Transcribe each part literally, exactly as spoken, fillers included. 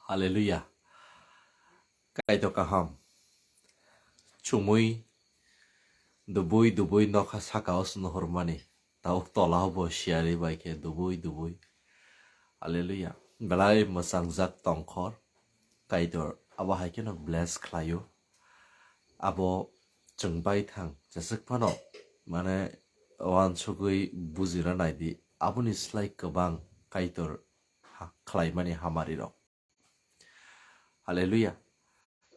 Hallelujah. Kaitor kaham. Chumui dubui dubui nokha saka o snohormani. Tau tola o bo siyari bai khe dubui dubui. Hallelujah. Belai mwchangjak tongkhor. Kaitor abo hai kheno bless khlaio. Abo chwng bai thang jeswk phano mane uansugwi bujina naidi. Aboni slai kwbang Kaitor ha-, khlaimani hamari rok. Hallelujah.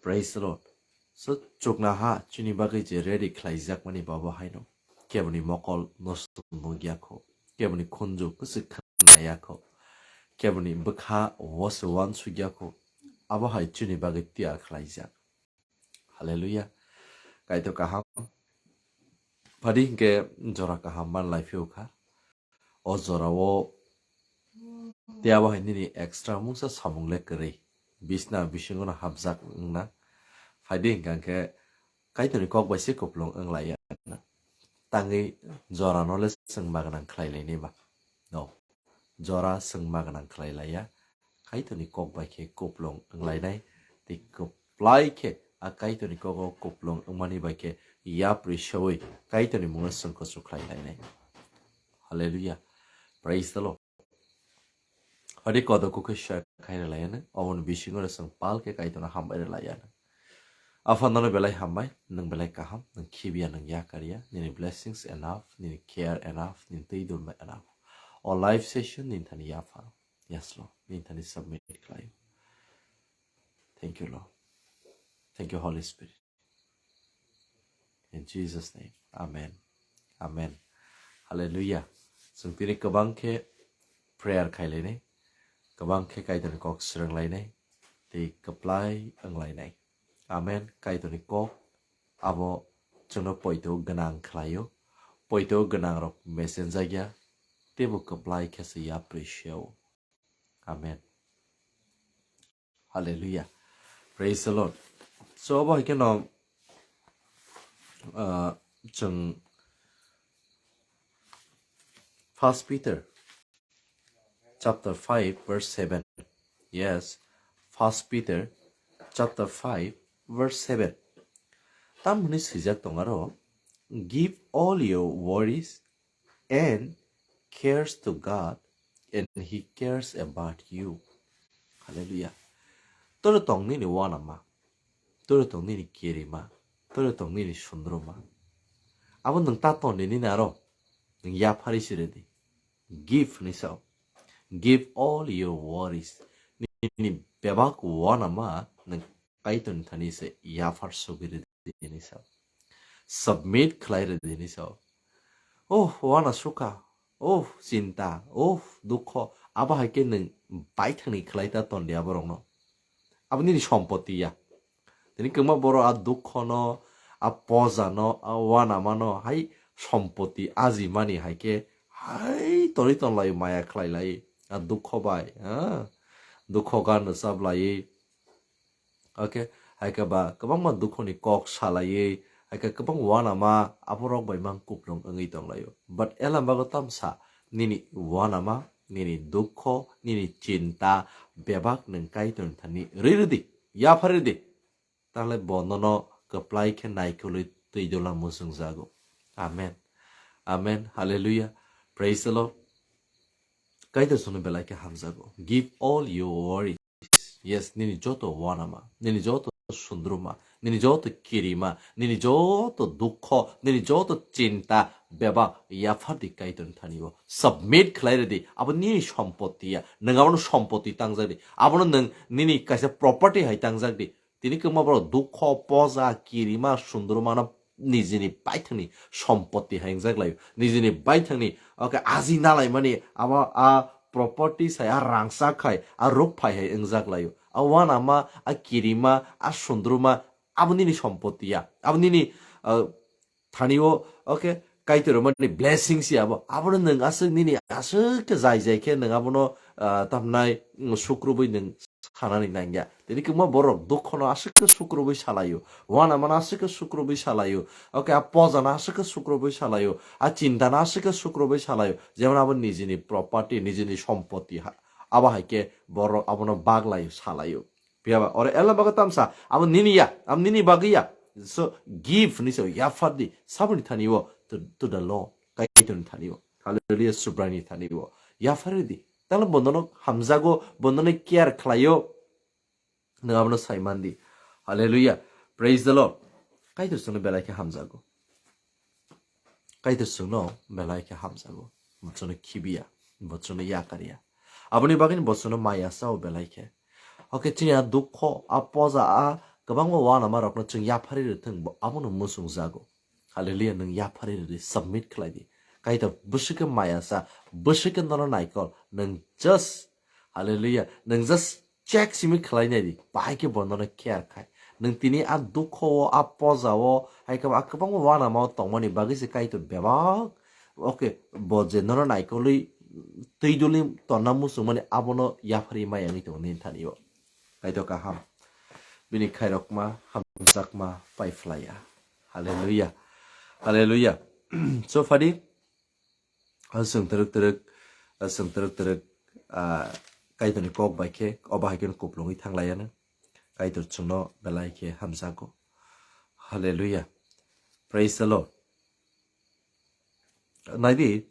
Praise the Lord. So, chukna ha chini bagwi je ready khlaijakmani babo haino. Keboni mokol nosto nukya kho. Keboni khunju kwswk khnaya kho. Keboni bwkha wose uansukya kho. Abo hai chini bagwi tiyar khlaijak. Hallelujah. Kaitor kaham. Phadi hinkhe jora kaham man lai phiyokha. O jorao tei abo hai nini extra mungsa samung le kwrwi. Bisna bisingo no hapjak wngna. Phaidi hinkha khe Kaitorni kok bai se kupulung wng lai ya na. Tangwi jorano le chwng magwnang khlai lainai ba. No. Jora chwng magwnang khlai lai ya. Kaitorni kok bai khe kupulung wng lainai. Tei kwplai khe a Kaitorni kogo kupulung wngmani bai khe yapri seui Kaitorni mungno chwng kuchuk khlai lainai. Hallelujah. Praise the Lord. Hadi kodo kukhe share khai rwlaiyano, oboni bisingo rwchwng pal khe Kaitorno hambai rwlaiyano. Aphano belai hambai, nwng belai kaham, nwng khibiya, nwng yakarya, nini blessings enough, nini care enough, nini twi durma enough. O live session nini thani yaphar. Yes, Lord. Nini thani submit khlaio. Thank you, Lord. Thank you, Holy Spirit. In Jesus' name. Amen. Amen. Hallelujah. Chwng tini kwbang khe prayer khailainai, kwbang khe Kaitorni kok swrwnglainai, tei kwplai wnglainai. Amen. Kaitorni kok abo chwngno poito gwnang khlaio. Poito gwnang rok mesenjakya, teibo kwplai khe se yapri seo. Amen. Hallelujah. Praise the Lord. So, abo hai kheno, uh, chwng First Peter chapter five verse seven. Yes, First Peter chapter five verse seven. Tamoni swijak tong aro, "Give all your worries and cares to God, and He cares about you." Hallelujah. Toro tong nini wanama, toro tong nini kirima, toro tong nini sundruma. Abo nwng ta tong nini naro, nwng yaphari siredi. Give hwnwi sao. Give all your worries. Nini bebak wanama nwng Kaitorni thani se yaphar sogwi rwdi hwnwi sao. Submit khlai rwdi hwnwi sao. Oh, wana sukha. Oh, chinta. Oh, dukho. Abo hai khe nwng baithangni khlai ta ton di aborokno. Abo nini sompoti ya. Tini kwbangma borok a dukhono, a pojano, a wanamano hai sompoti ajimani hai khe hai torwi tonlai maya khlailai a dukho bai, ha? Dukho gan rwchaplai. Okay, hai khe ba kwbangma dukhoni kok salaiwi, hai khe kwbang wanama aborok bai mang kuplung wngwi tonglaio. But elambago tamsa nini wanama, nini dukho, nini chinta bebak nwng Kaitorni thani rirwdi, yapharwdi. Tahle bo nono kwplai khe naikolwi twi dola muchungjago. Amen. Amen. Hallelujah. Praise the Lord. Kaitor chwngno belai khe hamjago. Give all your worries. Yes, nini joto wanama, nini joto sundruma, nini joto kirima, nini joto dukho, nini joto chinta, bebak yaphardi Kaitorni thani o. Submit khlai rwdi. Abo nini sompoti ya. Nwng abono sompoti tangjak di. Abono nwng nini kaisa property hai tangjak di. Tini kwbangma borok dukho, poja, kirima, sundrumano nijini baithangni sompoti hai wngjak laio. Nijini baithangni, okay, aji nalaimani abo a property sai, a rangchak khai, a rukphai hai wngjak laio. A wanama, a kirima, a sundruma, abo nini sompoti ya. Abo nini, uh, thani o, okay, Kaitor mani blessing si abo. Abono nwng aswk nini aswk khe jai jai khe nwng abono, ah, tamnai, mm, sukrubui nwng sanani nangya. Tini kwbangma borok dukhono aswk khe sukrubui salaio. Wanamano aswk khe sukrubui salaio. Okay, a pojano aswk khe sukrubui salaio. A chintano aswk khe sukrubui salaio. Jemon abo nijini property, nijini sompoti ha-, Abo hai khe borok abono baglaio, salaio. Phiya ba oro elna bagwi tamsa, abo nini ya, abo nini bagwi ya. So give ni so, yaphardi, saboni thani o, to, to the Lord, Kaitorni thani o. Hallelujah, Subraini thani o. Yaphardi. Tala bonono hamjago, bonono care khlaio. Nwng abono sai mandi. Hallelujah. Praise the Lord. Kaitor chwngno belai khe hamjago. Kaitor chwngno belai khe hamjago. Bo chwngno khibiya. Bo chwngno yakarya. Aboni bagwino bo chwngno maya chao belai khe. Oke, chini a dukho, a poja, a kwbangma uanamarokno chwng yapharwi rwthwng, bo abono muchungjago. Hallelujah, nwng yapharwi rwdi, submit khlai di. Kaitor bwswk khe maya cha, bwswk khe nono naikol, nwng just, hallelujah, nwng just check simi khlai nai di, bahai khe bo nono care khai. Nwng tini a dukho o, a poja o, hai khe a kwbangma uanama o tongmani bagwi se Kaitor bebak, oke, bo je nono naikolwi twi duli tonna muchungmani abono yapharwi maya wngwi tongo nini thani o. Kaitor kaham. Bini khairokma, hamjakma, pai phlaiya. Hallelujah. Hallelujah. So phadi, ah, chwng twrwk twrwk, ah, chwng twrwk twrwk, ah, Kaitorni kok bai khe, obo hai kheno kuplungwi thanglaiyano. Kaitor chwngno belai khe hamjago. Hallelujah. Praise the Lord. Naidi,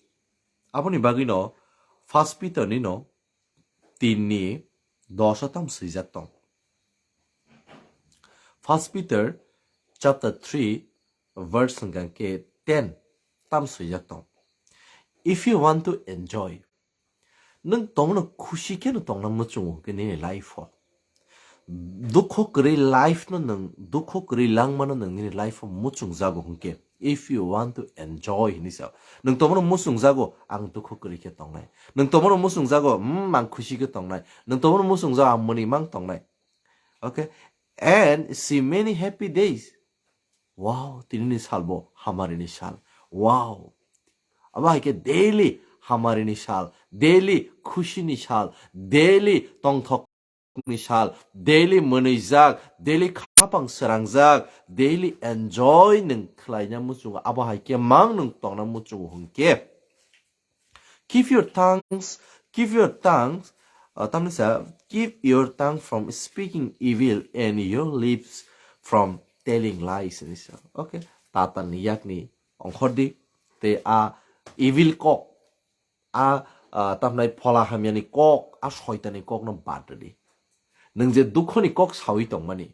aboni bagwino First Peter nino tin ni dos o tam swijak tong. First Peter chapter three verse hwnkha khe ten tam swijak tong. If you want to enjoy, nwng tongno khushi khe no tongna muchungo hwnkhe nini life o. Dukho kwrwi life no nwng, dukho kwrwi langmano nwng nini life o muchungjago hwnkhe. If you want to enjoy hinwi sa. Nwng tongmano muchungjago, ang dukho kwrwi khe tongnai. Nwng tongmano muchungjago, hmm, ang khushi khe tongnai. Nwng tongmano muchungjago, ang mwnwi mang tongnai. Okay? And see many happy days. Wow, tinini salbo hamarini sal. Wow. Abo hai khe daily hamarini sal, daily khushini sal, daily tongthok ni sal, daily mwnwijak, daily khapang srangjak, daily enjoy nwng khlaina muchungo, abo hai khe mang nwng tongna muchungo hwnkhe. Keep your tongues, keep your tongues, uh, tamni sa, keep your tongue from speaking evil and your lips from telling lies, hinwi sa. Okay, tatalni yakni ongkhordi, tei a evil kok, a, ah, tamnai phola hamyani kok, a soitani kokno bad rwdi. Nwng je dukhoni kok sawi tongmani,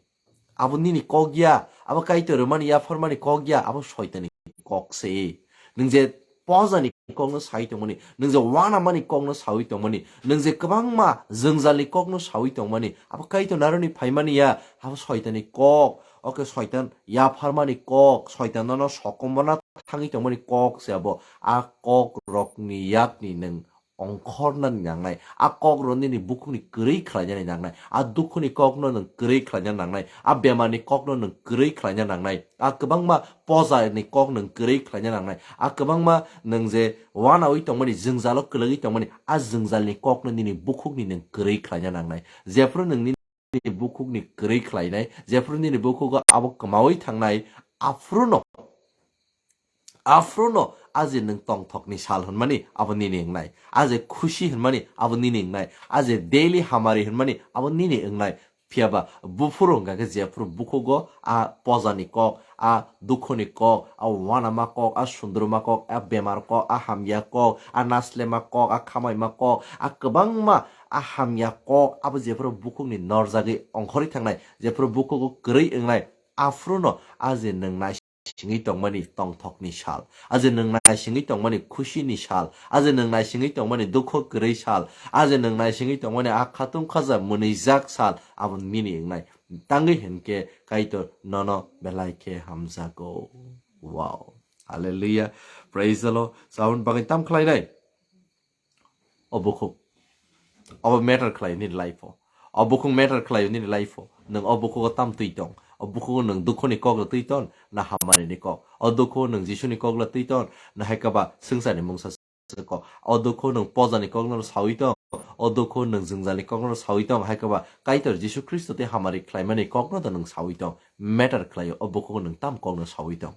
abo nini kok ya, abo Kaitor rwmani yapharmani kok ya, abo soitani kok se. Nwng je pojani kokno sawi tongmani, nwng je uanamani kokno sawi tongmani, nwng je kwbangma jwngjalni kokno sawi tongmani, abo Kaitor naroni phaimani ya, abo soitani kok. Oke, soitan yapharmani kok, soitan nono sokomorna thangwi tongmani kok se abo. A kok rokni yakni nwng ongkhornani nangnai, a kok rok nini bukhukni kwrwi khlainani nangnai, a dukhuni kokno nwng kwrwi khlaina nangnai, a bemarni kokno nwng kwrwi khlaina nangnai, a kwbangma pojani kok nwng kwrwi khlaina nangnai, a kwbangma nwng je uanawi tongmani, jwngjalo kwlwgwi tongmani, a jwngjalni kokno nini bukhukni nwng kwrwi khlaina nangnai. Jephru nwng nini bukhukni kwrwi khlainai, jephru nini bukhugo abo kwmawi thangnai, aphruno, aphruno a je nwng tongthokni sal hwnmani abo nini wngnai, a je khusi hwnmani abo nini wngnai, a je daily hamari hwnmani abo nini wngnai. Phiyaba buphuru hwnkha khe jephru bukhugo a pojani kok, a dukhoni kok, a uanama kok, a sundruma kok, a bemar kok, a hamya kok, a naslema kok, a khamaima kok, a kwbangma a hamya kok, abo jephru bukhukni norjagwi ongkhorwi thangnai, jephru bukhugo kwrwi wngnai, aphruno a je nwng naisingwi tongmani tongthokni sal, a je nwng naisingwi tongmani khusini sal, a je nwng naisingwi tongmani dukho kwrwi sal, a je nwng naisingwi tongmani a khatung khaja mwnwijak sal, abo nini wngnai. Tangwi hinkhe Kaitor nono belai khe hamjago. Wow. Hallelujah. Praise the Lord. Saboni bagwi tam khlainai? O bukhuk. Abo matter khlai nini life o. O bukhuk matter khlai nini life o. Nwng o bukhugo tam twi tong? O bukhugo nwng dukhoni kok la twi ton, na hamarini kok? O dukhu nwng Jisuni kok la twi ton, na hai kaba swngcharni mungsa kok? O dukhu nwng pojani kokno sawi tong? O dukhu nwng jwngjalni kokno sawi tong? Hai kaba Kaitor Jisu Khristo tei hamari khlaimani kokno da nwng sawi tong? Matter khlaio, o bukhugo nwng tam kokno sawi tong?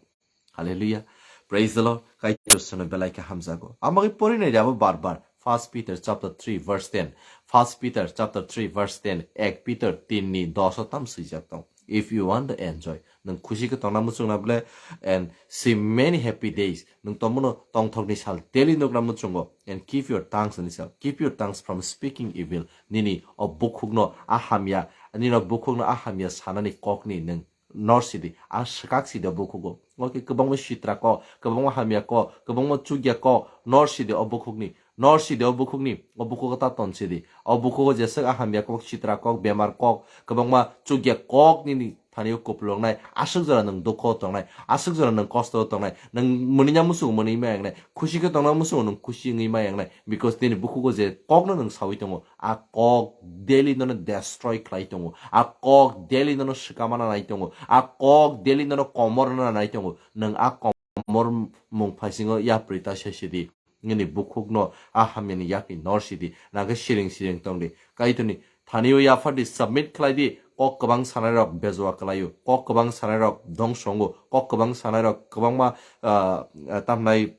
Hallelujah. Praise the Lord. Kaitor sono belai khe hamjago. Amagwi porinai rabo bar bar. First Peter chapter three verse ten. First Peter chapter three verse ten. Ek Peter tin ni dos o tam swijak tong. If you want to enjoy, nwng khusi khe tongna muchungna bole, and see many happy days. Nwng tomono tongthokni sal daily nukna muchungo, and keep your tongues, ni sal, keep your tongues from speaking evil. Nini o bukhukno a hamya, nini o bukhukno a hamya sanani kokni nwng nor sidi, a swkak sidi o bukhugo. Oke, kwbangma sitra kok, kwbangma hamya kok, kwbangma chukya kok, nor sidi o bukhukni, nor sidi o bukhukni, o bukhugo ta ton sidi. O bukhugo jeswk a hamya kok, sitra kok, bemar kok, kwbangma chukya kok nini thani o kupulungnai, aswk jora nwng dukho tongnai, aswk jora nwng kosto tongnai, nwng mwnwi na muchung mwnwi ma yangnai, khusi khe tongna muchung nwng khusi wngwi ma yangnai, because nini bukhugo je kokno nwng sawi tongo, a kok daily nono destroy khlai tongo, a kok daily nono swkamana nai tongo, a kok daily nono komor na nai tongo, nwng a komor mung phaisingo yapri ta se sidi. Nini bukhukno a hamyani yakni nor sidi, nangkhe siring siring tongdi. Kaitorni thani o yaphardi, submit khlaidi, kok kwbang sanairok bejua kwlaio, kok kwbang sanairok dongso wngo, kok kwbang sanairok kwbangma, ah, ah, tamnai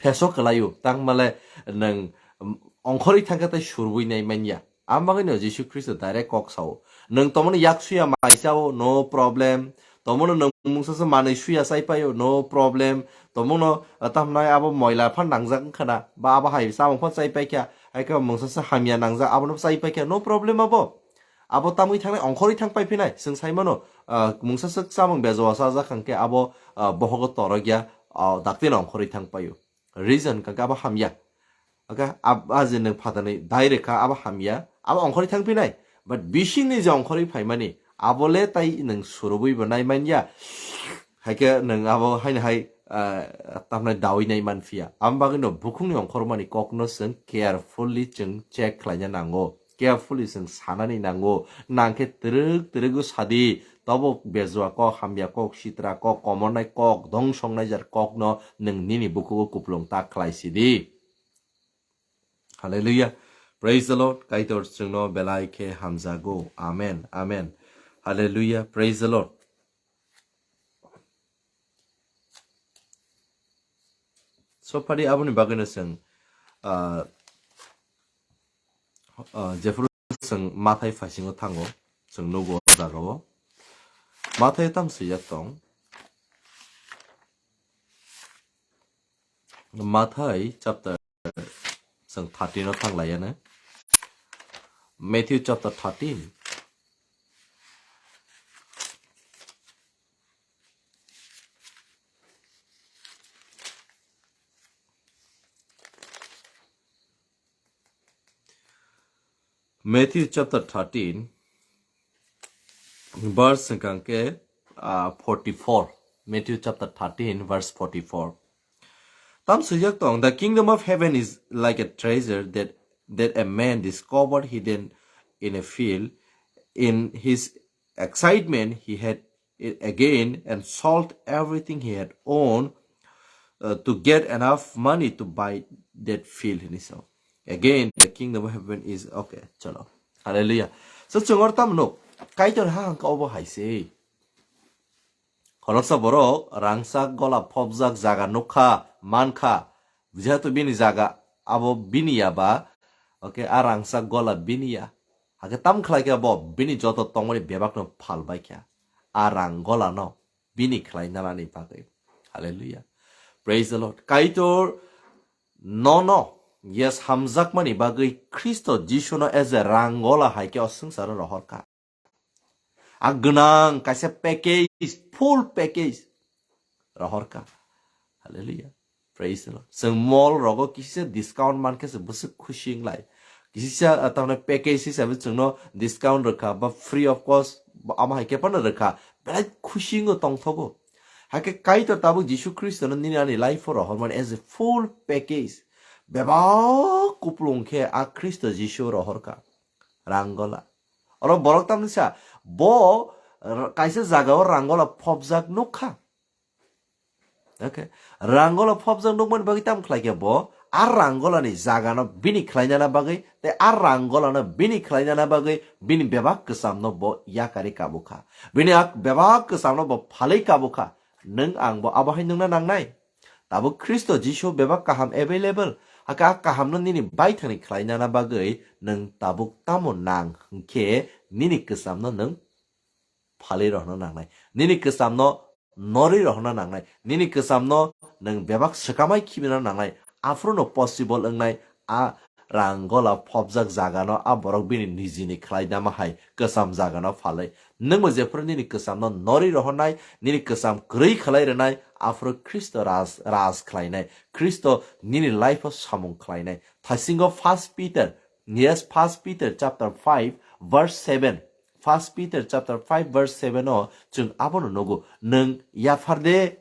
pheso kwlaio, tangmale nwng, um, ongkhorwi thangkhe tei surwi nai manya. Ang bagwino Jisu Khristo direct kok sao. Nwng tomono yak suya mai chao, no problem. Tomono nwng mungsa se manwi suya chai paio, no problem. Tomono, uh, tamhnai abo moila phan nangjak wngkha na, ba abo hai chamung phan chai paikha, hai khe mungsa se hamya nangjak, abono chai paikha, no problem abo. Abo tamwi thangnai, ongkhorwi thang paiphinai, chwng saimano, uh, mungsa se chamung bejoa chajak hwnkhe abo, uh, bohogo torokya, uh, daktino ongkhorwi thang paio. Reason hwnkhe abo hamya. Oke, ab-, a je nwng phatarni dai rwkha, abo hamya, abo ongkhorwi thang phinai. But bisingni je ongkhorwi phaimani, abole tai nwng surubwi bo nai manya. Haikhe nwng abo haino hai, ah, tamnai dawi nai man phiya. Abo bagwino bukhukni ongkhormani kokno chwng carefully chwng check khlaina nango. Carefully chwng sanani nango. Nangkhe twrwk twrwk o sadi, tobo bejua kok, hamya kok, sitra kok, komornai kok, dongsong naijar kokno nwng nini bukhugo kupulung ta khlai sidi. Hallelujah. Praise the Lord. Kaitor chwngno belai khe hamjago. Amen. Amen. Hallelujah. Praise the Lord. So phari aboni bagwino chwng, ah, ah, jephuru chwng Mathai phaisingo thango, chwng nugo o jagao. Mathai tam swijak tong. Mathai chapter chwng thirteen o thang laiya ne. Matthew chapter thirteen. Matthew chapter thirteen, verse hwnkha khe, ah, forty-four. Matthew chapter thirteen, verse forty-four. Tam swijak tong, "The kingdom of heaven is like a treasure that, that a man discovered hidden in a field. In his excitement, he had it again and sold everything he had owned, uh, to get enough money to buy that field," hinwi sao. Again, the kingdom of heaven is, okay, chalo. Hallelujah. So, chwng oro tamo nuk? Kaitor ha hwnkha obo hai se. Khoroksa borok rangchak gola phobjak jaga nukha, mankha. Jehetu bini jaga abo bini ya ba, okay, a rangchak gola bini ya. Hakhe tam khlai khe bo bini joto tongmani bebakno phal bai kha. A rang golano bini khlai nanani bagwi. Hallelujah. Praise the Lord. Kaitor nono, yes, hamjakmani bagwi Khristo Jisuno as a rang gola hai khe o swngcharo rohor kha. A gwnang kaisa package, full package rohor kha. Hallelujah. Praise the Lord. Chwng mall rogo kisa discount man khe se bwswk khusi wnglai. Kisa, ah, tamni package hisabe chwngno discount rwkha ba free of cost ba amo hai khe phano rwkha. Belai khusi wngo tongthogo. Hakhe Kaitor tabuk Jisu Khristono nini ani life-o rohormani as a full package. Bebak kupulung khe a Khristo Jisu rohorkha. Rang gola. Oro borok tamni sa, bo r-, kaisa jagao rang gola phobjak nukha. Okay. Rang gola phobjak nukmani bagwi tam khlai khe bo a rang golani jagano bini khlainana bagwi tei a rang golano bini khlainana bagwi bini bebak kwchamno bo yakarwi kabukha. Bini a bebak kwchamno bo phalwi kabukha. Nwng ang bo abo hai nungna nangnai. Tabuk Khristo Jisu bebak kaham available. Aka a kahamno nini baithangni khlainana bagwi nwng tabuk tamo nang hwnkhe nini kwchamno nwng phalwi rohorna nangnai. Nini kwchamno norwi rohorna nangnai. Nini kwchamno nwng bebak swkamai khibina nangnai. Aphuru no possible wngnai a rang gola phobjak jagano a borok bini nijini khlainama hai kwcham jagano phalwi. Nwngbo jephuru nini kwchamno norwi rohornai, nini kwcham kwrwi khlai rwnai, aphuru Khristo ras, ras khlainai. Khristo nini life-o samung khlainai. Thaisingo First Peter, yes, First Peter chapter five verse seven. First Peter chapter five verse seven o chwng abono nugo. Nwng yaphar de,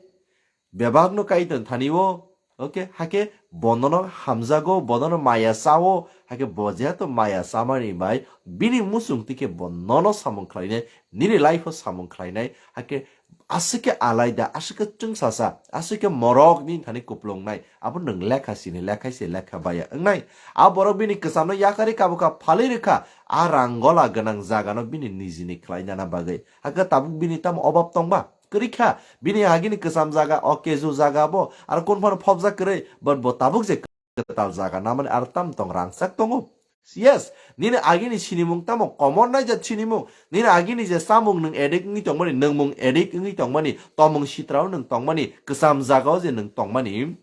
bebakno Kaitor thani o, okay, hake bonono hamjago, bonono maya chao, hake bo jehetu maya chamani bai bini muchung tike bonono samung khlainai, nini life-o samung khlainai, hake aswk khe alaida, aswk khe chwngsasa, aswk khe morok nini thani kuplungnai, abo nwng lekha sini lekhai se lekha baya wngnai. A borok bini kwchamno yakarwi kabukha phalwi rwkha, a rang gola gwnang jagano bini nijini khlainana bagwi. Hake tabuk bini tamo obab tongba? Kwrwi kha, bini agini kwcham jaga, o keju jaga bo, aro kun phano phobjak kwrwi, but bo tabuk je kwtal jaga namani aro tam tong rangchak tongo. Yes, nini agini sinimung tamo komor naijak sinimung, nini agini je chamung nwng addict wngwi tongmani, nwngmung addict wngwi tongmani, tomung sitrao nwng tongmani, kwcham jagao je nwng tongmani,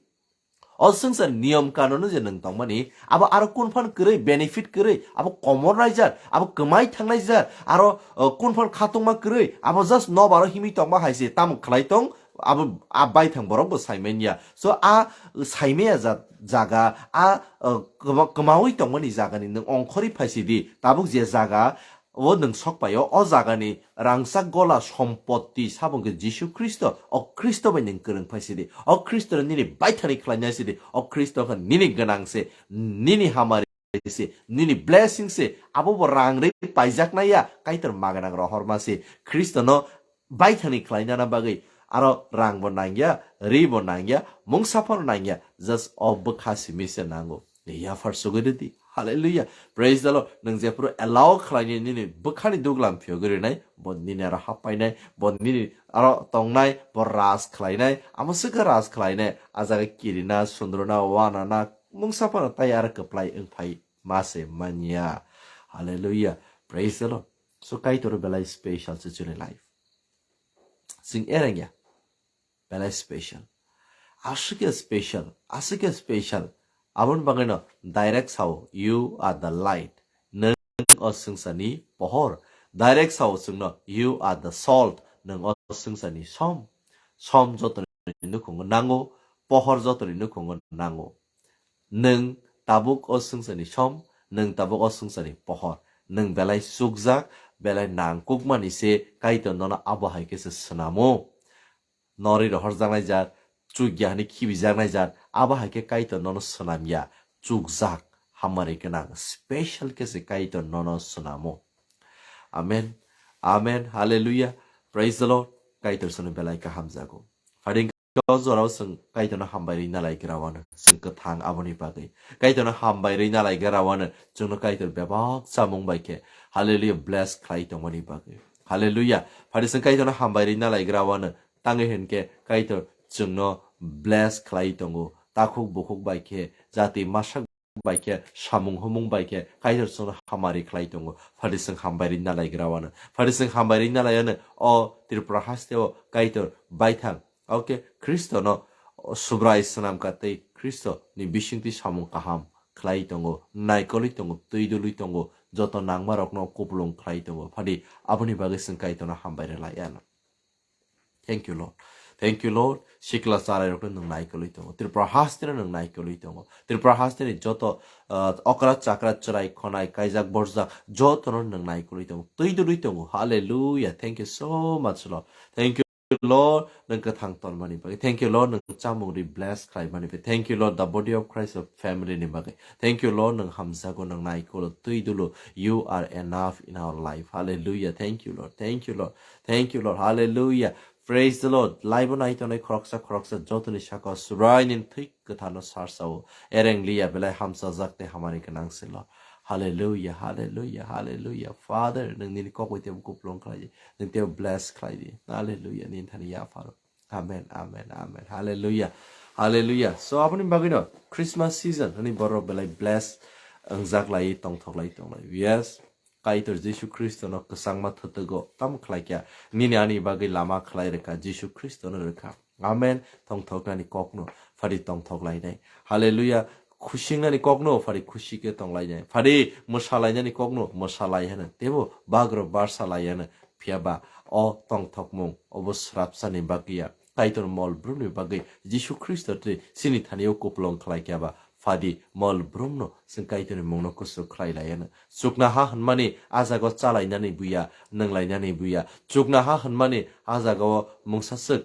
o swngchar niyom kanono je nwng tongmani, abo aro kun phan kwrwi, benefit kwrwi, abo komor naijak, abo kwmai thangnai jak, aro, uh, kun phan khatungma kwrwi, abo just nobaro himwi tongma hai se tamo khlai tong, abo a baithang borok bo saimanya. So a saimaya ja-, jaga, a, uh, kwma-, kwmawi tongmani jagani nwng ongkhorwi phaisidi, tabuk je jaga o nwng sokpaio, o jagani rangchak gola sompotti sabong khe Jisu Khristo, o Khristo bai nwng kwrwng phaisidi, o Khristo nini baithani khlainai sidi, o Khristo khe nini gwnang se, nini hamari se, nini blessing se, abo bo rang rwi paijaknai ya, Kaitor maganang rohorma se, Khristono baithani khlainana bagwi aro rang bo nangya, ri bo nangya, mungsa phano nangya, just o bwkha simi se nango. Yaphar sugwi rwdi. Hallelujah. Praise the Lord. Nwng jephuru allow khlaini nini bwkhani duglam phiyogwi rwnai, bo nini aro happainai, bo nini aro tongnai, bo ras khlainai, amo swkhe ras khlainai, a jaga kirina, sundruna, wanana, mungsa phano tai aro kwplai wngphai ma se manya. Hallelujah. Praise the Lord. So Kaitor belai special se chini life. Chwng ereng ya. Belai special. Aswk khe special, aswk khe special. Aboni bagwino direct sao, "You are the light." Nwng o swngcharni pohor. Direct sao chwngno, "You are the salt." Nwng o swngcharni som. Som jotoni nukhungo nango, pohor jotoni nukhungo nango. Nwng tabuk o swngcharni som, nwng tabuk o swngcharni pohor. Nwng belai chukjak, belai nangkukmani se Kaitor nono abo hai khe se swnamo. Norwi rohorjaknai jat, chukya hwnwi khibijaknai jat, abo hai khe Kaitor nono swnamya, chukjak, hamari gwnang, special khe se Kaitor nono swnamo. Amen. Amen. Hallelujah. Praise the Lord. Kaitor chwngno belai kaham jago. Phading o jorao chwng Kaitorno hambai rwna lai gra wano. Chwng kwthang aboni bagwi. Kaitorno hambai rwna lai gra wano. Chwngno Kaitor bebak chamung bai khe. Hallelujah. Bless khlai tongmani bagwi. Hallelujah. Phadi chwng Kaitorno hambai rwna lai gra wano. Tangwi hinkhe Kaitor chwngno bless khlai tongo. Takhuk bukhuk bai khe, jati masak bai khe, samung humung bai khe, Kaitor chwngno hamari khlai tongo. Phadi chwng hambai rwna lai gra wano. Phadi chwng hambai rwna lai wano. O Tripura haste o Kaitor baithang. Okay, Khristono Subrai swnam ka tei Khristo ni bisingtwi samung kaham khlai tongo, naikolwi tongo, twi dului tongo, joto nangma rokno kupulung khlai tongo. Phadi aboni bagwi chwng Kaitorno hambai rwlai ano. Thank you, Lord. Thank you, Lord. Sikla charai rokno nwng naikolwi tongo. Tripura haste no nwng naikolwi tongo. Tripura haste ni joto, uh, okra chakra chwrai khonai kaijak borjak joto no nwng naikolwi tongo. Twi dului tongo. Hallelujah. Thank you so much, Lord. Thank you, Lord. Nwng kwthang tonmani bagwi. Thank you, Lord. Nwng chamung ri bless khlaimani bagwi. Thank you, Lord. The body of Christ of family ni bagwi. Thank you, Lord. Nwng hamjago, nwng naikolo, twi dulu. You are enough in our life. Hallelujah. Thank you, Lord. Thank you, Lord. Thank you, Lord. Hallelujah. Praise the Lord. Laibo naitongnai khoroksa khoroksa jotoni saka Subraini thwi kwtharno sarsao. Ereng liya belai hamsajak tei hamari gwnang se, Lord. Hallelujah, hallelujah, hallelujah. Father, nwng nini kokbai teibo kupulung khlai di. Nwng teibo bless khlai di. Hallelujah. Nini thani yapharo. Amen, amen, amen. Hallelujah. Hallelujah. So, aboni bagwino Christmas season hani borok belai bless wngjak lai, tongthok lai, tong lai. Yes. Kaitor Jisu Khristono kwchangma thwtwgo tamo khlai kha. Nini ani bagwi lama khlai rwkha, Jisu Khristono rwkha. Amen. Tongthoknani kokno phari tongthok lainai. Hallelujah. Khusingnani kokno phari khusi khe tong lainai. Phari mwsa lainani kokno mwsa lai hano. Teibo bagro barsa lai hano. Phiya ba o tongthokmung obo srapsani bagwi ya. Kaitor mol brumni bagwi Jisu Khristo twi chini thani-o kupulung khlai kha ba. Phadi mol brumno chwng Kaitorni mungno kusu khlai lai hano. Chuknoha hwnmani a jaga-o chalainani buya, nwnglainani buya. Chuknoha hwnmani a jaga-o mungsaswk.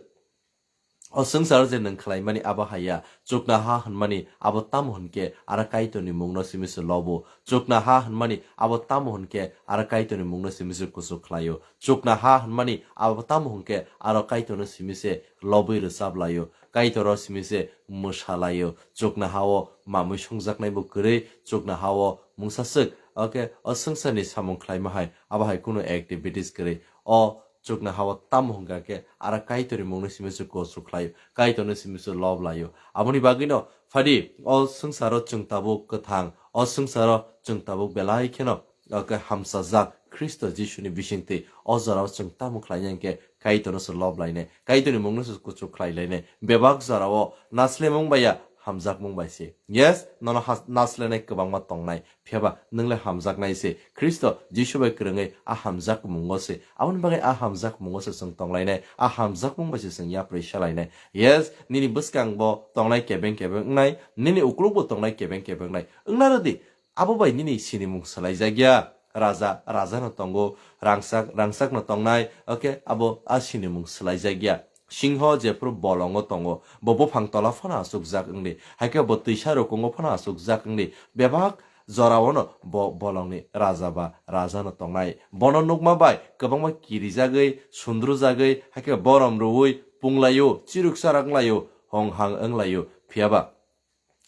O swngcharo je nwng khlaimani abo hai ya. Chuknoha hwnmani abo tamo hwn khe aro Kaitorni mungno simi se lobo. Chuknoha hwnmani abo tamo hwn khe aro Kaitorni mungno simi se kusu khlaio. Chuknoha hwnmani abo tamo hwn khe aro Kaitorno simi se lobwi rwchap laio. Kaitoro simi se mwsa laio. Chuknoha-o mamwi songjaknai bo kwrwi, chuknoha-o mungsaswk. Okay, o swngcharni samung khlaima hai, abo hai kunu activities kwrwi. O chuknoha-o tamo hwn kha khe, aro Kaitorni mungno simi se kusu khlaio, Kaitorno simi se lob laio. Aboni bagwino phadi o swngcharo chwng tabuk kwthang, o swngcharo chwng tabuk belai kheno, okay, hamsajak Khristo Jisuni bisingtwi o jorao chwng tamo khlainai hwn khe Kaitorno se lob lainai, Kaitorni mungno se kuchuk khlai lainai. Bebak jorao naslemung bai ya, hamjakmung bai se. Yes, nono has-, naslenai kwbangma tongnai. Phiya ba nwng le hamjaknai se. Khristo Jisu bai kwrwngwi a hamjakmungo se. Aboni bagwi a hamjakmungo se chwng tong lainai. A hamjakmung bai se chwng yapri sa lainai. Yes, nini bwskang bo tongnai kebeng kebeng wngnai. Nini ukluk bo tongnai kebeng kebeng wngnai. Wngna rwdi. Abo bai nini sinimung swlaijakya. Raja, raja no tongo, rangchak, rangchak no tongnai. Okay, abo a sinimung swlaijakya. Singho jephru bolongo tongo, bo buphang tola phano achukjak wngdi, hai khe bo twisa rukungo phano achukjak wngdi. Bebak jorao no bo bolongni raja ba raja no tongnai. Bono nukma bai kwbangma kirijagwi, sundrujagwi, hai khe borom rwui punglaio, chiruksarak wnglaio, honghang wnglaio. Phiya ba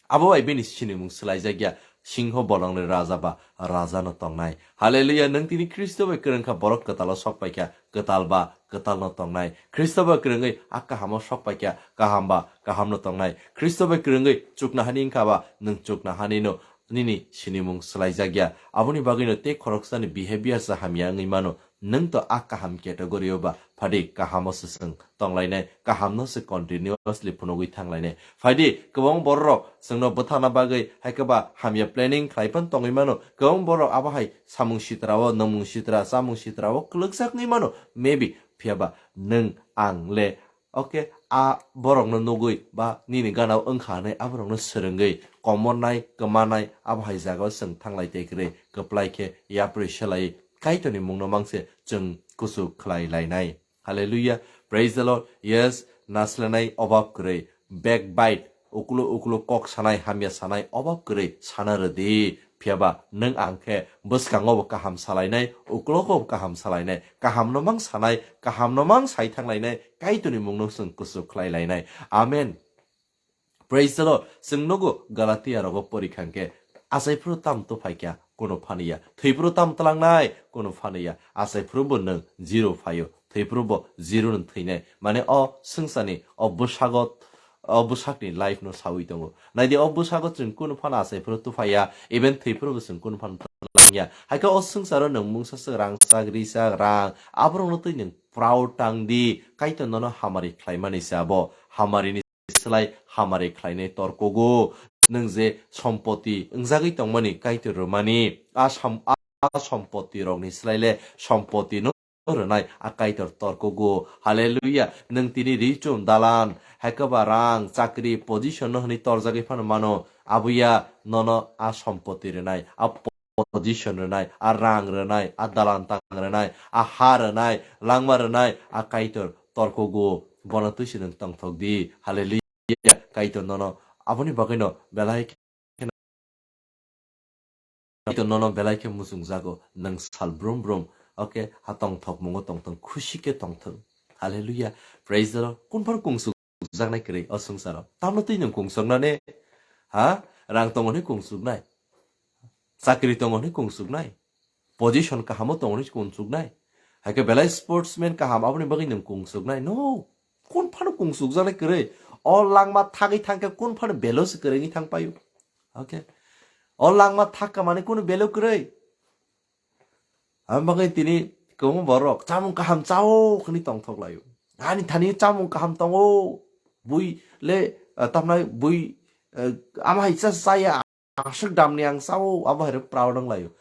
Abo bai bini sinimung swlaijakya, singho bolongni raja ba raja no tongnai. Hallelujah, nwng tini Khristo bai kwrwng kha, borok kwtalo sok pai kha, kwtal ba kwtal no tongnai. Khristo bai kwrwngwi a kahamo sok pai kha, kaham ba kaham no tongnai. Khristo bai kwrwngwi chuknohani wngkha ba nwng chuknohani no nini sinimung swlaijakya. Aboni bagwi no tei khoroksani behavior se hamya wngwi mano. Nwng to a kaham category o ba, phadi kahamo se chwng tonglainai, kahamno se continuously phunugwi thanglainai. Phaidi kwbang bororok chwngno bwthana bagwi hai khe ba hamya planning khlai phano tongwi mano, kwbang borok abo hai samung sitra o, nwngmung sitra, chamung sitra o kwlwkjak wngwi mano, maybe. Phiya ba nwng ang le, okay, a borokno nugwi ba nini gana o wngkha hwnwi aborokno swrwngwi komornai, kwmanai, abo hai jagao chwng thanglai tei kwrwi kwplai khe yapri selai Kaitorni mungno mang se chwng kuchuk khlai lainai. Hallelujah. Praise the Lord. Yes, naslenai obab kwrwi, backbite, uklo uklo kok sanai, hamya sanai, obab kwrwi sana rwdi. Phiya ba nwng ang khe bwskango bo kaham salainai, uklogo bo kaham salainai, kahamno mang sanai, kahamno mang sai thanglainai, Kaitorni mungno chwng kuchuk khlai lainai. Amen. Praise the Lord. Chwng nugo Galatia rogo pori kha hwnkhe, achai phuru tam to phai kha, kuno phano ya. Thwi phuru tam tlangnai, kuno phano ya. Achai phuru bo nwng zero phaio. Thwi phuru bo zero no thwinai. Mane o swngcharni, o bwsago, o bwsakni life no sawi tongo. Naidi o bwsago chwng kuno phano achai phuru to phai ya. Even thwi phuru bo chwng kuno phano tlang ya. Hai khe o swngcharo nwng mungsa swk rang sak, ri sak, rang. Aborokno twi nwng proud tang di. Kaitor nono hamari khlaimani se abo. Hamari ni slai hamari khlainai torkogo. Nwng je sompoti wngjagwi tongmani Kaitor rwmani, a sam-, a sompoti rokni slai le sompoti no rwnai a Kaitor torkogo. Hallelujah. Nwng tini ri chum dalan, hai khe ba rang, chakri, position no hwnwi torjagwi phano mano. Abuya nono a sompoti rwnai, a position rwnai, a rang rwnai, a dalan tang rwnai, a ha rwnai, langma rwnai, a Kaitor torkogo, bono twi se nwng tongthok di. Hallelujah. Kaitor nono aboni bagwino belai khe, Kaitor nono belai khe muchungjago, nwng sal brum brum, okay, ha tongthokmungo tongthok, khusi khe tongthok. Hallelujah. Praise the Lord. Kun phano kungsuk jaknai kwrwi o swngcharo. Tamno twi nwng kungsuknani? Ha? Rang tongo hwnwi kungsuknai? Chakri tongo hwnwi kungsuknai? Position kahamo tongo hwnwi kungsuknai? Hai khe belai sportsman kaham aboni bagwi nwng kungsuknai? No. Kun phano kungsukjaknai kwrwi? O langma thagwi thangkhe kun phano belo se kwrwngwi thang paio. Okay. O langma thakka mani kunu belo kwrwi. Ang bagwi tini kwbangma borok chamung kaham chao hwnwi tongthok laio. Ani thani chamung kaham tongo. Bui le, ah, tamnai bui, eh, ama hai cha chaya. Aswk damni ang sao, abo hai rok proud wng laio.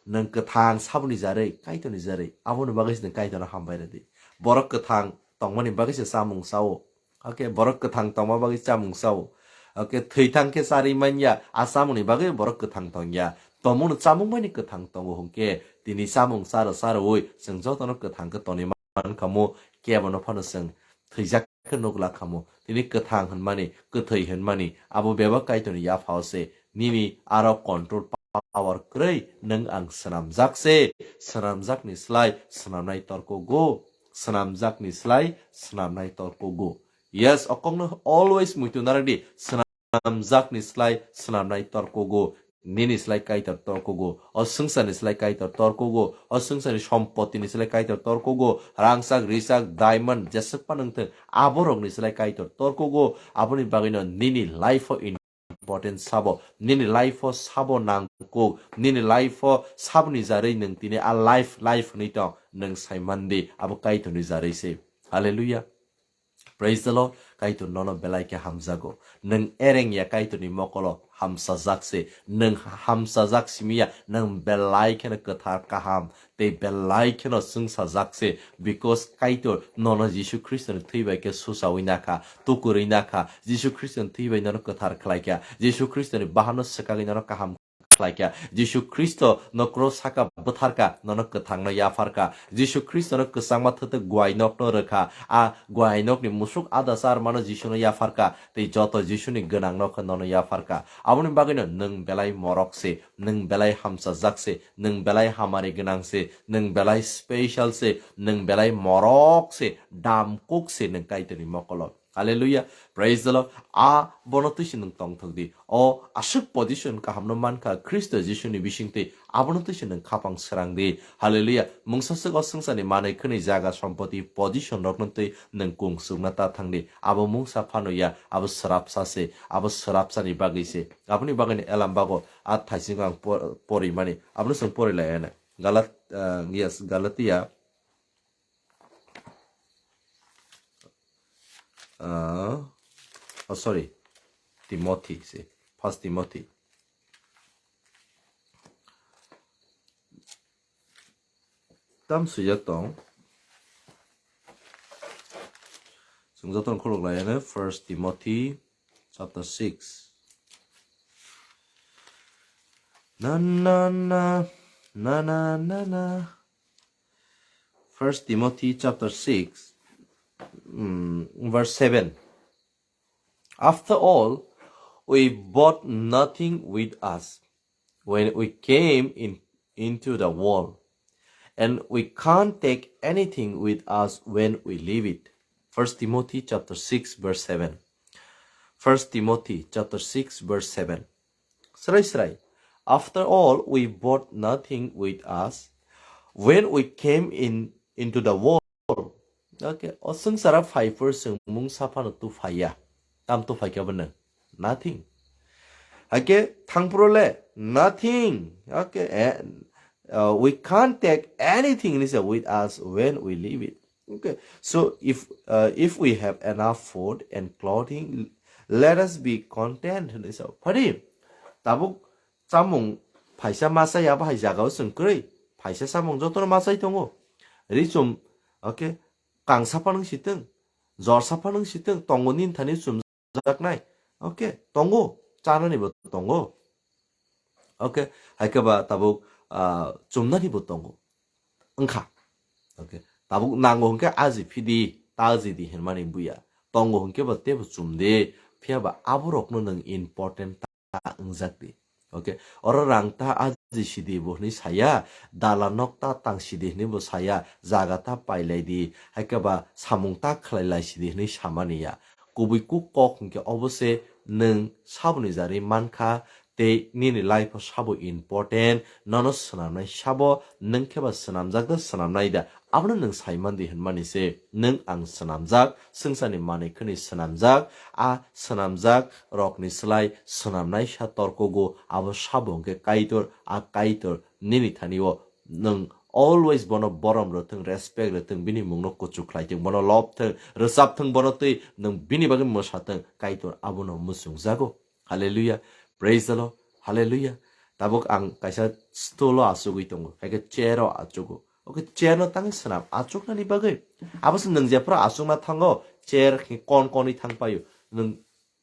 Nwng kwthang saboni jarwi, Kaitorni jarwi, aboni bagwi se nwng Kaitorno hambai rwdi. Borok kwthang tongmani bagwi se chamung sao. Okay, borok kwthang tongma bagwi chamung sao. Okay, thwi thang khe charwi manya, a chamungni bagwi borok kwthang tongya. Tomungno chamung mani kwthang tongo hwnkhe, tini chamung charo charowi chwng jotono kwthang khe tonwi mankhamu, kebono phano chwng thwijak khe nuk lakhamo. Tini kwthang hwnmani, kwthwi hwnmani, abo bebak Kaitorni yaphao se. Nini aro control power kwrwi, nwng ang swnamjak se. Swnamjakni slai swnamnai torkogo. Swnamjakni slai swnamnai torkogo. Yes, okokno always muitu narakdi. Swnamjakni slai swnamnai torkogo. Nini slai Kaitor torkogo. O swngcharni slai Kaitor torkogo. O swngcharni sompotini slai Kaitor torkogo. Rangchak, richak, diamond, jeswk phano wngthung, aborokni slai Kaitor torkogo. Aboni bagwino nini life-o important sabo. Nini life-o sabo nangkuk. Nini life-o saboni jarwi nwng tini a life, life hwnwi tong. Nwng sai mandi. Abo Kaitorni jarwi se. Hallelujah. Praise the Lord. Kaitor nono belai khe hamjago. Nwng ereng ya Kaitorni mokolo hamsajak se. Nwng hamsajak simi ya, nwng belai kheno kwthar kaham tei belai kheno chwngsajak se. Because Kaitor nono Jisu Khristoni thwi bai khe suchaui nakha, tukurui nakha. Jisu Khristoni thwi bai nono kwthar khlai kha. Jisu Khristoni bahanno swkagwi nono kaham khlaikha. Jisu Khristo no cross saka bwtharka, nono kwthangno yapharka. Jisu Khristo no kwchangma thwtwk guai nokno rwkha. A guai nokni musuk ada charmano Jisu no yapharka. Tei joto Jisu ni gwnang nokha nono yapharka. Aboni bagwino nwng belai morok se, nwng belai hamsajak se, nwng belai hamari gwnang se, nwng belai special se, nwng belai morok se, damkuk se nwng Kaitorni mokolo. Hallelujah. Praise the Lord. A bono twi se nwng tongthok di. O aswk position kaham no mankha, Khristo Jisu ni bisingtwi abono twi se nwng khapang srang di. Hallelujah. Mungsa swk o swngcharni manwi khwnwi jaga, sompoti, position rokno twi nwng kung sukna ta thang di. Abo mungsa phano ya, abo swrapsa se, abo swrapsa ni bagwi se. Aboni bagwi ni elam bago a thaising ang por-, pori mani. Abono chwng pori lai ya na. Galat-, ah, yes, Galatia. Ah, oh, sorry. Timothy, see. First Timothy. Tam sujak tong. Sung joto khuluk lai ne First Timothy chapter six. Na, na, na, na, na, na, na. First Timothy chapter six, mm, verse seven. After all, we brought nothing with us when we came in, into the world, and we can't take anything with us when we leave it. First Timothy chapter six, verse seven. First Timothy chapter six, verse seven. Srai srai. After all, we brought nothing with us when we came in into the world. Okay, o swngchara phai phur chwng mungsa phano tu phaiya. Tam tu phaikha bo nwng? Nothing. Hake thangphuru le nothing. Okay, eh, uh, we can't take anything, he said, with us when we leave it. Okay, so if, uh, if we have enough food and clothing, let us be content, he said. Phadi, tabuk chamung phaisa machai abo hai jagao chwng kwrwi. Phaisa chamung jotono machai tongo. Richum, okay, kangsa phano sitwng, jorsa phano sitwng, tongo nini thani chumjaknai. Okay, tongo, chanani bo tongo. Okay, hai khe ba tabuk, ah, chumnani bo tongo. Wngkha. Okay, tabuk nango hwnkhe aji phidi, ta aji di hinmani buya. Tongo hwnkhe bo tebo chumde, phiya ba aborokno nwng important ta wngjak di. Okay, oro rang ta aji sidi bo hwnwi saya, dala nok ta tang sidi hwnwi bo saya, jaga ta pailai di, hai khe ba samung ta khlai lai sidi hwnwi samani ya. Kubui kuk kok hwnkhe obo se nwng saboni jarwi mankha, tei nini life o sabo important, nono swnamnai sabo, nwng khe ba swnamjak da swnamnai da, abono nwng sai man di hwnmani se. Nwng ang swnamjak, swngcharni manwi khwnwi swnamjak, a swnamjak rokni slai swnamnai sa torkogo, abo sabo hwnkhe Kaitor, a Kaitor nini thani o nwng always bono borom rwthwng, respect rwthwng, bini mungno kuchuk khlai thwng, bono love thwng, rwchap thwng, bono twi nwng bini bagwi mwsa thwng, Kaitor abono muchungjago. Hallelujah. Praise the Lord. Hallelujah. Tabuk ang kaisa stool o achugwi tongo, hai khe chair o achugo. Oke, chair no tangwi swnam achuknani bagwi. Abo se nwng jephru achukna thango, chair khe kon konwi thang paio. Nwng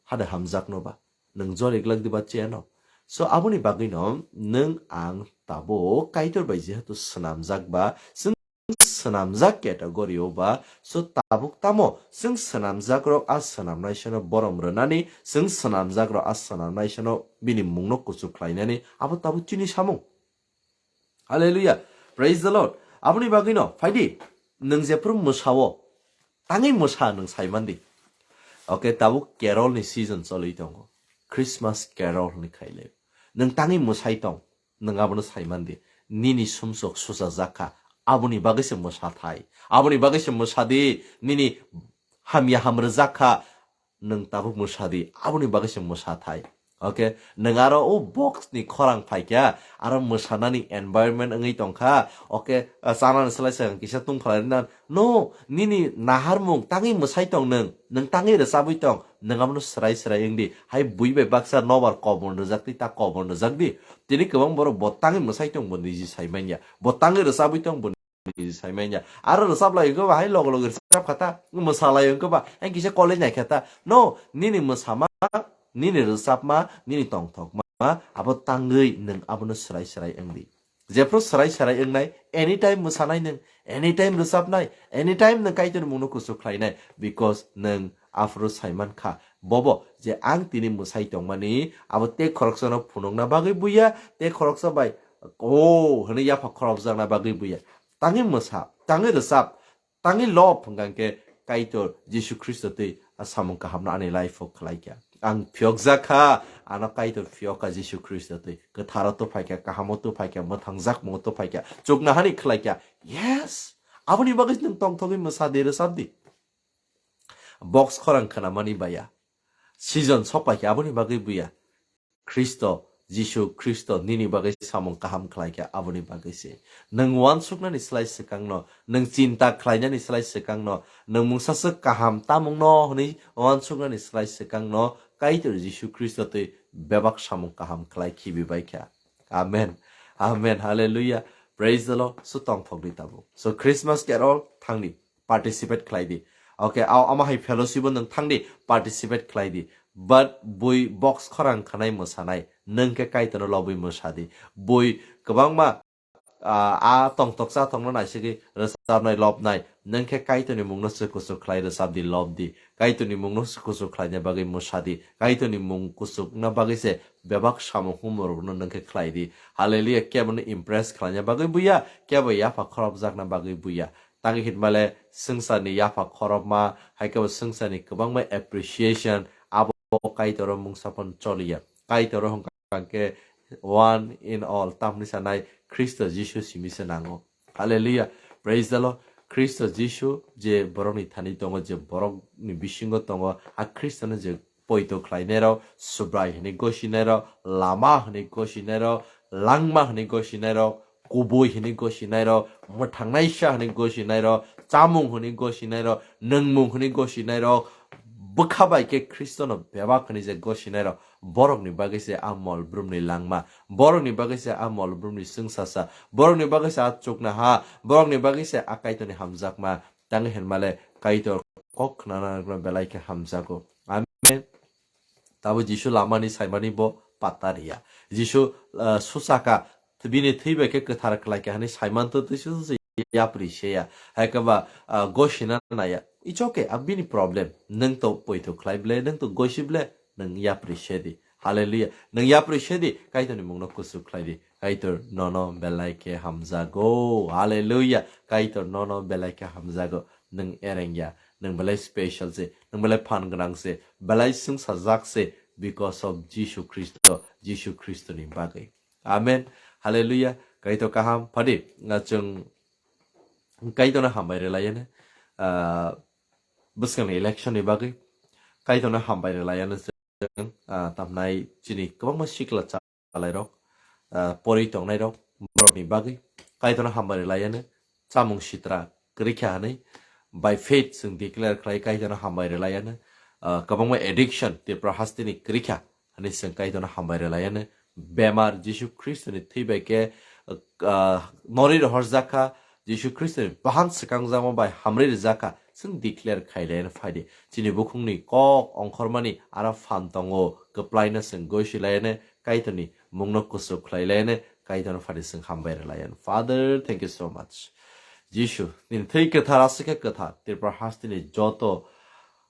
hade hamjakno ba, nwng jori glak diba chair no. So aboni bagwi no nwng ang tabuk Kaitor bai jehetu swnamjak ba, chwng swnamjak category o ba, so tabuk tamo chwng swnamjak rok a swnamnai sano borom rwnani, chwng swnamjak rok a swnamnai sano bini mungno kuchuk khlainani, abo tabuk chini samung. Hallelujah. Praise the Lord. Aboni bagwi no, phaidi, nwng jephru mwsao, tangwi mwsa nwng sai man di. Oke, tabuk carol ni season choli tongo. Christmas carol hwnwi khailai. Nwng tangwi mwsai tong, nwng abono sai man di. Nini sumsok suchajak kha, aboni bagwi se mwsa thai. Aboni bagwi se mwsa di, nini hamya hamrwjak kha, nwng tabuk mwsa di, aboni bagwi se mwsa thai. Oke, nwng aro o box ni khorang phaikha, aro mwsanani environment wngwi tongkha. Oke, ah, chanani slai se kisa tungphalai rwna. No, nini naharmung tangwi mwsai tong nwng, nwng tangwi rwchabwi tong, nwng abono swrai swrai wng di. Hai bui bai baksa nobar kobor rwjak di, ta kobor rwjak di. Tini kwbang borok bo tangwi mwsai tong bo niji sai manya. Bo tangwi rwchabwi tong bo niji sai manya. Aro rwchap lai wngkhe ba hai logo logo rwchap kha ta, mwsa lai wngkhe ba hai kisa college nai kha ta. No, nini mwsama, nini rwchapma, nini tongthokma, abo tangwi nwng abono swrai swrai wng di. Jephru swrai swrai wngnai, anytime mwsanai nwng, anytime rwchapnai, anytime nwng Kaitorni mungno kuchuk khlainai, because nwng aphuru sai man kha. Bobo je ang tini mwsai tongmani, abo tei khoroksano phunukna bagwi buya, tei khoroksa bai, "O," hwnwi yapha khorokjakna bagwi buya. Tangwi mwsa, tangwi rwchap, tangwi love hwnkha hwnkhe Kaitor Jisu Khristo twi a samung kahamno ani life o khlai kha. Ang phiyokjak kha, ano Kaitor phiyok kha Jisu Khristo twi. Kwtharo tuphai kha, kahamo tuphai kha, mwthangjakmungo tuphai kha, chuknohani khlai kha. Yes! Aboni bagwi nwng tongthogwi mwsa di, rwchap di. Box khorang khwnamani baya. Season sokpai kha, aboni bagwi buya. Khristo, Jisu Khristo nini bagwi samung kaham khlai kha, aboni bagwi se. Nwng uansuknani slai swkangno, nwng chinta khlainani slai swkangno, nwng mungsaswk kaham tamungno hwnwi uansuknani slai swkangno Kaitor Jisu Khristo twi bebak samung kaham khlai khibi bai kha. Amen. Amen. Hallelujah. Praise the Lord. So tongthok di tabuk. So Christmas carol thang di. Participate khlai di. Okay, a-, ama hai fellowship o nwng thang di, participate khlai di. But bui box khorang khanai mwsanai, nwng khe Kaitorno lobwi mwsa di. Bui kwbangma, ah, a tongthok chathokno naisigwi rwchapnai, lobnai, nwng khe Kaitorni mungno se kuchuk khlai rwchap di, lob di. Kaitorni mungno se kuchuk khlaina bagwi mwsa di. Kaitorni mung kuchukna bagwi se bebak samung humorokno nwng khe khlai di. Hallelujah, kebono impress khlaina bagwi buya, kebo yapha khorokjakna bagwi buya. Tangwi hinmale swngcharni yapha khorokma, hai khe bo swngcharni kwbangma appreciation, abo Kaitoro mungsa phano choliya. Kaitoro hwnkha khe one in all, tamni sanai Khristo Jisu simi se nango. Hallelujah. Praise the Lord. Khristo Jisu je borokni thani tongo, je borokni bisingo tongo, a Khristono je poito khlainairok, Subrai hwnwi gosinairok, Lama hwnwi gosinairok, Langma hwnwi gosinairok, Kubui hwnwi gosinairok, Mwthangnaisa hwnwi gosinairok, Chamung hwnwi gosinairok, Nwngmung hwnwi gosinairok, bwkha bai khe Khristono bebak hwnwi je gosinairok, borokni bagwi se a mol brumni langma, borokni bagwi se a mol brumni chwngsasa, borokni bagwi se a chuknoha, borokni bagwi se a Kaitorni hamjakma, tangwi hinmale Kaitor kok khnana belai khe hamjago. Amen. Tabo Jisu lamani saimani bo patta riya. Jisu, ah, suchaka, bini thwi bai khe kwthar khlai kha hwnwi saiman to twi susu yapri seya. Hai khe ba, ah, gosina naya. It's okay, a bini problem. Nwng to poito khlai ble, nwng to gosi ble, nwng yapri se di. Hallelujah. Nwng yapri se di, Kaitorni mungno kuchuk khlai di. Kaitor nono belai khe hamjago. Hallelujah. Kaitor nono belai khe hamjago. Nwng ereng ya. Nwng belai special se. Nwng belai phan gwnang se. Belai swngchajak se. Because of Jisu Khristo. Jisu Khristoni bagwi. Amen. Hallelujah. Kaitor kaham. Phadi, ah, chwng Kaitorno hambai rwlaiya no, ah, bwskangni election ni bagwi Kaitorno hambai rwlaiya no chwng, ah, tamnai chini kwbangma sikla chalairok, ah, pori tongnairok, borokni bagwi Kaitorno hambai rwlaiya no chamung sitra kwrwikha hwnwi by faith chwng declare khlai Kaitorno hambai rwlaiya no, ah, kwbangma addiction Tripura hasteni kwrwikha hwnwi chwng Kaitorno hambai rwlaiya no bemar Jisu Khristoni thwi bai khe, ah, norwi rohorjak kha, Jisu Khristoni bahan swkangjakma bai hamrwi rijak kha, chwng declare khailaiya no phaidi. Chini bukhukni kok ongkhormani aro phan tongo, kwplaino chwng goisilaiya no Kaitorni mungno kuchuk khlailaiya no Kaitorno phaidi chwng hambai rwlaiya no. Father, thank you so much. Jisu, nini thwi kwthar aswk khe kwthar, Tripura hasteni joto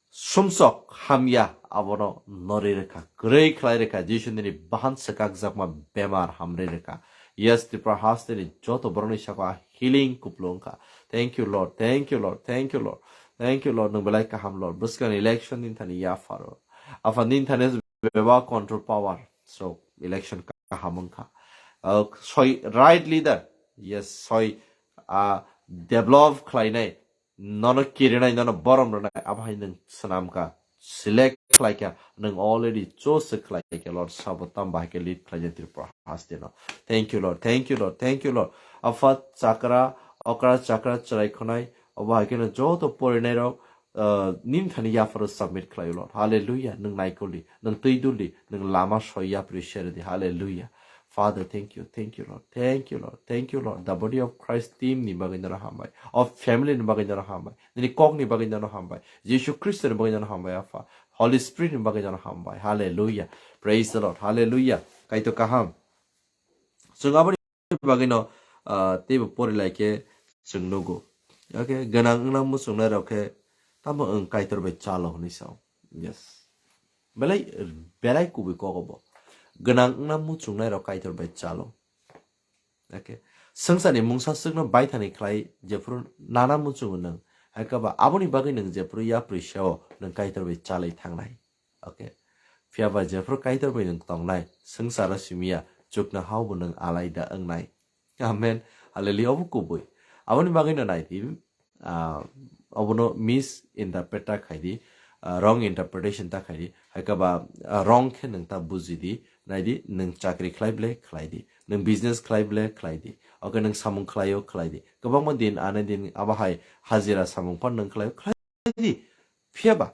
sumsok hamya abono norwi rwkha, kwrwi khlai rwkha. Jisu nini bahan swkakjakma bemar hamrwi rwkha. Yes, Tripura hasteni joto borokni saka healing kupulung wngkha. Thank you, Lord. Thank you, Lord. Thank you, Lord. Thank you, Lord. Nwng belai kaham, Lord. Bwskangni election nini thani yapharo. Apha nini thani bebak control power. So, election kaham wngkha. Uh, soi right leader. Yes, soi, uh, develop khlainai. Nono kirinai, nono borom rwnai, abo hai nwng swnam kha, select khlai kha, nwng already choose khlai kha, Lord, sabo tamo bahai khe lead khlai jani Tripura haste no. Thank you, Lord. Thank you, Lord. Thank you, Lord. Apha chakra, okra chakra chwrai khonai, abo hai kheno joto porinai rok, uh, nini thani yapharo submit khlai, Lord. Hallelujah. Nwng naikoli, nwng twi duli, nwng lama soi yapri sere di. Hallelujah. Father, thank you, thank you, Lord, thank you, Lord, thank you, Lord. The body of Christ team ni bagwi nono hambai, of family ni bagwi nono hambai, nini kok ni bagwi nono hambai, Jisu Khristo ni bagwi nono hambai, Apha, Holy Spirit ni bagwi nono hambai. Hallelujah, praise the Lord, hallelujah. Kaitor kaham. Chwng aboni bagwi no, ah, teibo pori lai khe chwng nugo. Okay, gwnang wngna muchungnai rok khe tamo wng Kaitor bai chalo hwnwi sao. Yes. Belai, belai kubui kok obo. Gwnang wngna muchungnai rok Kaitor bai chalo. Okay. Swngcharni mungsa swkno baithani khlai jephuru nana muchungo nwng. Hai khe ba aboni bagwi nwng jephuru yapri seo nwng Kaitor bai chalai thangnai. Okay. Phiya ba jephuru Kaitor bai nwng tongnai, swngcharo simiya chuknohao bo nwng alaida wngnai. Amen. Hallelujah. Obo kubui. Aboni bagwi no nai di, ah, obono misinterpret ta khai di, ah, wrong interpretation ta khai di. Hai khe ba, ah, wrong khe nwng ta buji di. Nai di, nwng chakri khlai ble khlai di. Nwng business khlai ble khlai di. Okay, nwng samung khlaio khlai di. Kwbangma din, ane din, abo hai hajira samung phan nwng khlaio khlai di. Phiya ba,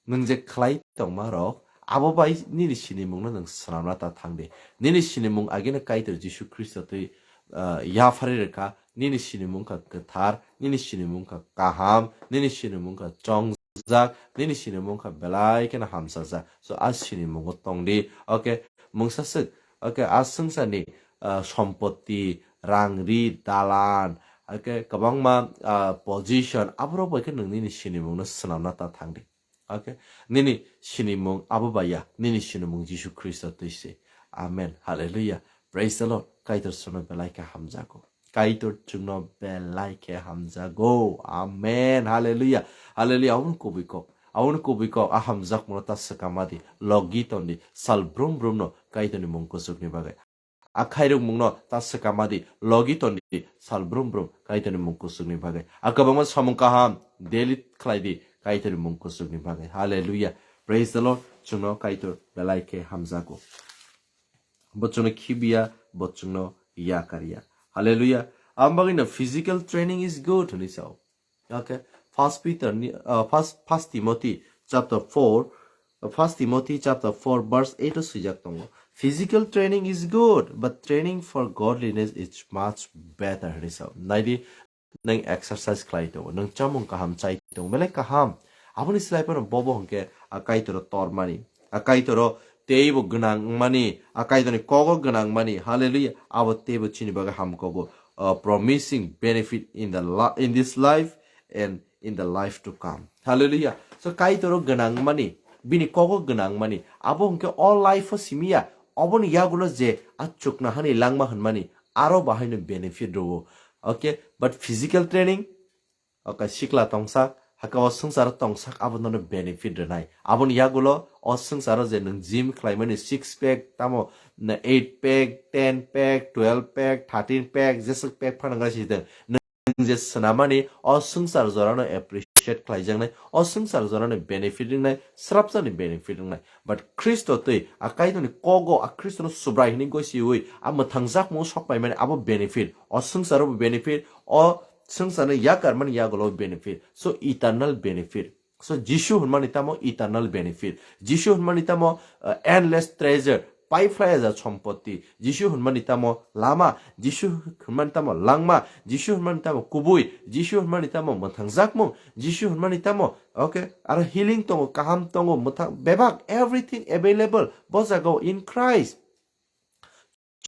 nwng je khlai tongma rok, abo bai nini sinimungno nwng swnamna ta thang di. Nini sinimung agini Kaitor Jisu Khristo twi, ah, yapharwi rwkha, nini sinimung kha kwthar, nini sinimung kha kaham, nini sinimung kha chongjak, nini sinimung kha belai kheno hamsajak. So, a sinimungo tong di. Okay, mungsa swk, okay, a swngcharni, ah, sompoti, rang ri, dalan, okay, kwbangma, ah, position, aborok bai khe nwng nini sinimungno swnamna ta thang di. Okay, nini sinimung abo bai ya, nini sinimung Jisu Khristo twi se. Amen. Hallelujah. Praise the Lord. Kaitor chwngno belai khe hamjago. Kaitor chwngno belai khe hamjago. Amen. Hallelujah. Hallelujah. Aboni kubui kok. Aboni kubui kok. A hamjakmano ta swkama di. Logi ton di. Sal brum brum no Kaitorni mung kuchukni bagwi. A khairokmungno ta swkama di, logi ton di, sal brum brum Kaitorni mung kuchukni bagwi. A kwbangma samung kaham, daily khlai di Kaitorni mung kuchukni bagwi. Hallelujah. Praise the Lord. Chwngno Kaitor belai khe hamjago. Bo chwngno khibiya, bo chwngno yakarya. Hallelujah. Am bagwi no physical training is good hwnwi sao. Okay. First Peter ni, uh, first, First Timothy chapter four, uh, First Timothy chapter four verse eight o swijak tongo. Physical training is good, but training for godliness is much better, hwnwi sao. Nai di, nwng exercise khlai tongo, nwng chamung kaham chai tongo, belai kaham. Aboni slai phano bobo hwnkhe a Kaitoro tormani, a Kaitoro teibo gwnang wngmani, a Kaitorni kogo gwnang wngmani. Hallelujah. Abo teibo chini bagwi hamkogo, uh, promising benefit in the li-, in this life and in the life to come. Hallelujah. So Kaitoro gwnang wngmani, bini kogo gwnang wngmani, abo hwnkhe all life o simiya, oboni yagulo je a chuknohani langma hwnmani, aro bahaino benefit rwo. Okay, but physical training, okay, sikla tongsa, saka o swngcharo tongsak abo nono benefit rwnai. Aboni yagulo o swngcharo je nwng gym khlaimani six pack, tamo na eight pack, ten pack, twelve pack, thirteen pack, jeswk pack phano wngna sitwng. Nwng je swnamani o swngchar jorano appreciate khlaijaknai, o swngchar jorano benefit wngnai, srapjani benefit wngnai. But Khristo twi a Kaitorni kogo a Khristono Subrai hwnwi gosiwi a mwthangjakmung sok paimani abo benefit, o swngcharo bo benefit, o swngcharni yakarmani yagulo benefit. So eternal benefit. So Jisu hwnmani tamo eternal benefit. Jisu hwnmani tamo, uh, endless treasure, paiphlaiya ja sompoti. Jisu hwnmani tamo lama. Jisu hwnmani tamo langma. Jisu hwnmani tamo kubui. Jisu hwnmani tamo mwthangjakmung. Jisu hwnmani tamo, okay, aro healing tongo, kaham tongo, mwthang, bebak, everything available. Bo jagao in Christ.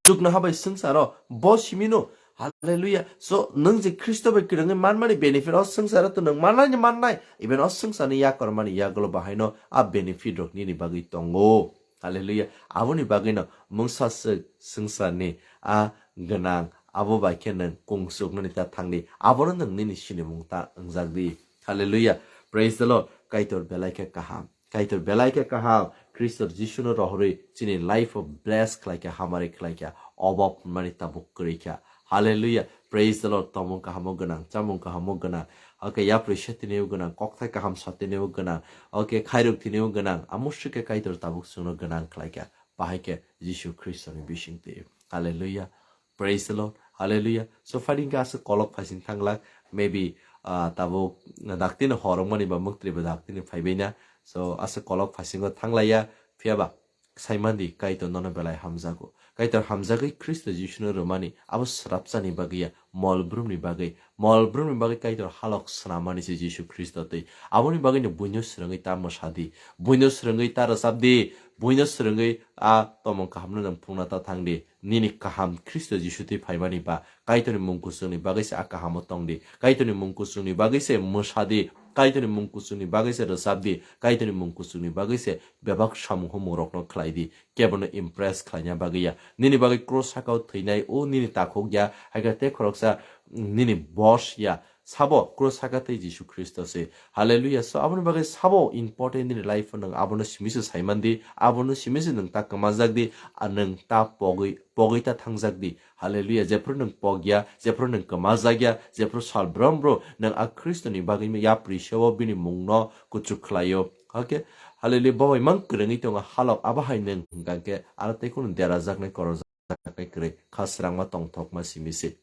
Chuknoha bai swngcharo bo simino. Hallelujah. So, nwng je Khristo bai kwrwngwi manmani benefit o swngcharo to nwng mannai ni mannai. Even o swngcharni yakormani yagulo bahaino a benefit rok nini bagwi tongo. Hallelujah. Aboni bagwino mungsa swk swngcharni a gwnang abo bai khe nwng kungsuknani ta thangdi. Abono nwng nini sinimung ta wngjakdi. Hallelujah. Praise the Lord. Kaitor belai khe kaham. Kaitor belai khe kaham, Khristo Jisuno rohorwi chini life o bless khlai kha, hamari khlai kha, obo phunmani tabuk kwrwi kha. Hallelujah. Praise the Lord. Tomung kahamo gwnang, chamung kahamo gwnang. Okay, yapri setini o gwnang, kokthai kaham satini o gwnang. Okay, khairok tini o gwnang. Amo swkhe Kaitor tabuk chwngno gwnang khlai kha. Bahai khe Jisu Khristoni bisingtwi. Hallelujah. Praise the Lord. Hallelujah. So, phading khe aswk kolok phaising thanglak. Maybe, ah, tabuk daktino horokmani ba mwktwi ba daktino phaibaina. So, aswk kolok phaisingo thanglaiya. Phiyaba, saimandi Kaitor nono belai hamjago. Kaitor hamjagwi Khristo Jisuno rwmani abo srapchani bagwi ya, mol brumni bagwi. Mol brumni bagwi Kaitor halok swnamani se Jisu Khristo twi. Aboni bagwino buino swrwngwi ta mwsadi. Buino swrwngwi ta rwchapdi. Buino swrwngwi a tomong kahamno nwng phungna ta thangdi. Nini kaham Khristo Jisu twi phaimani ba, Kaitorni mung kuchukni bagwi se a kahamo tongdi, Kaitorni mung kuchukni bagwi se mwsadi, Kaitorni mung kuchukni bagwi se rwchapdi, Kaitorni mung kuchukni bagwi se bebak samung humung rokno khlaidi, kebono impress khlaina bagwi ya. Nini bagwi cross sakao thwinai o nini takhuk ya, hai khe tei khoroksa nini boss ya, sabo cross saka tei Jisu Khristo se. Hallelujah. So, aboni bagwi sabo important nini life o nwng abono simi se saimandi, abono simi se nwng ta kwmajak di, a nwng ta pogwi, pogwi ta thangjak di. Hallelujah. Jephru nwng pogya, jephru nwng kwmajak ya, jephru sal brom bro nwng a Khristo ni bagwi yapri sewo bini mungno kuchuk khlaio. Okay. Hallelujah. Bo bai mang kwrwngwi tongo halok abo hai nwng hwnkha khe aro tei kunu derajaknai korojaknai kwrwi kha srangma tongthokma simi se.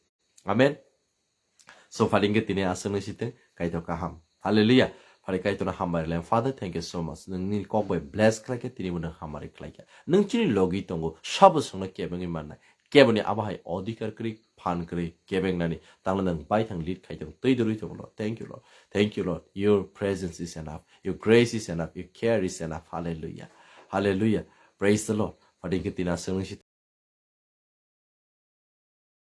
Amen. So, phading khe tini aswk nai siteng, Kaitor kaham. Hallelujah. Phari Kaitorno hambai rwlai. Father, thank you so much. Nwng nini kok bai bless khlai khe, tini bo nwng hamari khlai khe. Nwng chini logi tongo, sabo songno kebengwi mannai. Keboni abo hai odhikar kwrwi, phan kwrwi, kebengnani. Tangla nwng baithang lead khai tongo, twi dorwi tongo, Lord. Thank you, Lord. Thank you, Lord. Your presence is enough. Your grace is enough. Your care is enough. Hallelujah. Hallelujah. Praise the Lord. Phading khe tini aswk nai siteng.